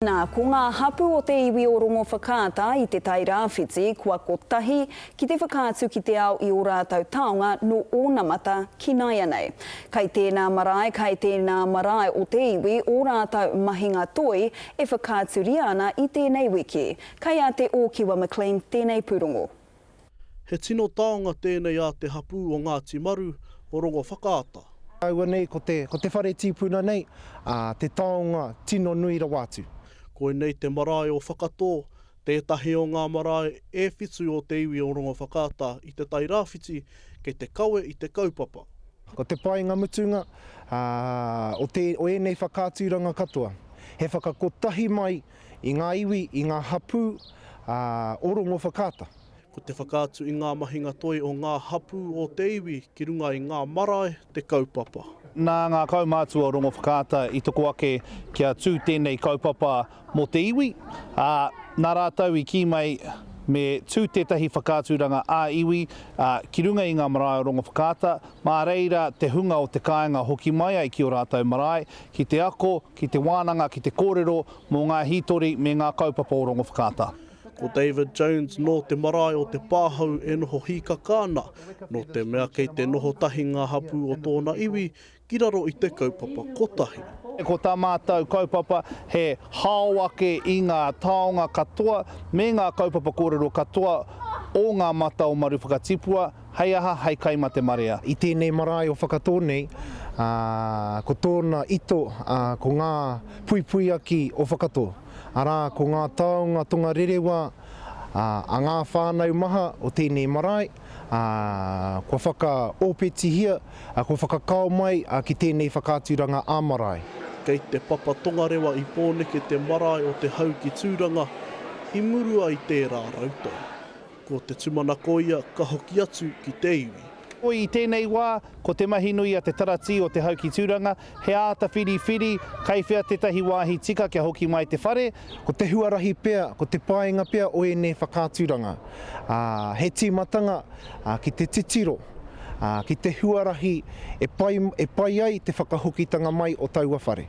Nā, ko ngā hapū o te iwi o Rongowhakaata i Te Tai Rāwhiti kua kotahi ki te whakaatu ki te ao i ō rātou taonga nō ōnamata ki nāianei. Kai tēnā marae, kai tēnā marae o te iwi ō rātou mahinga toi e whakaaturia ana i tēnei wiki. Kai a Te Ōkiwa McLean tēnei pūrongo. He tino taonga tēnei a te hapū o Ngāti Maru, o Rongowhakaata. Aua nei ko te, ko te whare tīpuna nei, ā, te taonga tino nui rawa atu. Koinei te marae o Whakatō, tētahi o ngā marae e whitu o te iwi o Rongowhakaata i Te Tai Rāwhiti kei te kawe i te kaupapa. Ko te painga mutunga, ā, o te, o ēnei whakaaturanga katoa, he whakakotahi mai i ngā iwi, i ngā hapū, ā, o Rongowhakaata. Ko te whakaatu i ngā mahinga toi o ngā hapū o te iwi ki runga i ngā marae te kaupapa. Nā ngā kaumātua o Rongowhakaata i toko ake kia tū tēnei kaupapa mō te iwi, ā, nā rātou i kī mai me tū tētahi whakaaturanga ā-iwi ki runga i ngā marae o Rongowhakaata, mā reira te hunga o te kāinga hoki mai ai ki ō rātou marae, ki te ako, ki te wānanga, ki te kōrero mō ngā hītori me ngā kaupapa o Rongowhakaata. Ko David Jones nō te marae o Te Pāhou e noho hīkaka ana, nō te mea kei te noho tahi ngā hapū o tōna iwi ki raro i te kaupapa kotahi. Ko tā mātou kaupapa he hao ake i ngā taonga katoa me ngā kaupapa kōrero katoa o ngā mata o Maruwhakatipua, hei aha, hei kai mā te marea. I tēnei marae o Whakatō nei, ā, ko tōna ito, ā, ko ngā puipuiaki o Whakatō. Arā, ko ngā taonga tongarerewa a ngā whānau maha o tēnei marae, ā, kua whakaōpetihia, kua whakakao mai ki tēnei whakaaturanga ā-marae. Kei te papa tongarewa i Pōneke te marae o Te Hau ki Tūranga, i murua i tērā rautau. Ko te tumanako ia ka hoki atu ki te iwi. I tēnei wā, ko te mahi nui a te taratī o Te Hau ki Tūranga, he āta whiriwhiri kei whea tētahi wāhi tika kia hoki mai te whare. Ko te huarahi pea, ko te painga pea o ēnei whakaaturanga, ā, he tīmatanga ki te titiro, ā, ki te huarahi e pai, e pai ai te whakahokitanga mai o taua whare.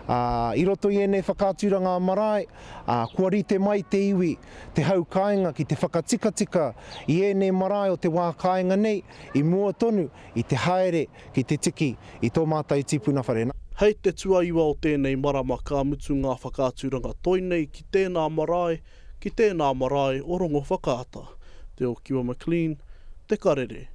Ā, i roto i ēnei whakaaturanga ā-marae, ā, kua rite mai te iwi, te hau kāinga ki te whakatikatika i ēnei marae o te wā kāinga nei i mua tonu i te haere ki te tiki i tō mātou tipuna whare. Hei te tuaiwa o tēnei marama ka mutu ngā whakaaturanga toi nei ki tēnā marae, ki tēnā marae o Rongowhakaata. Te Okiwa McLean, Te Karere.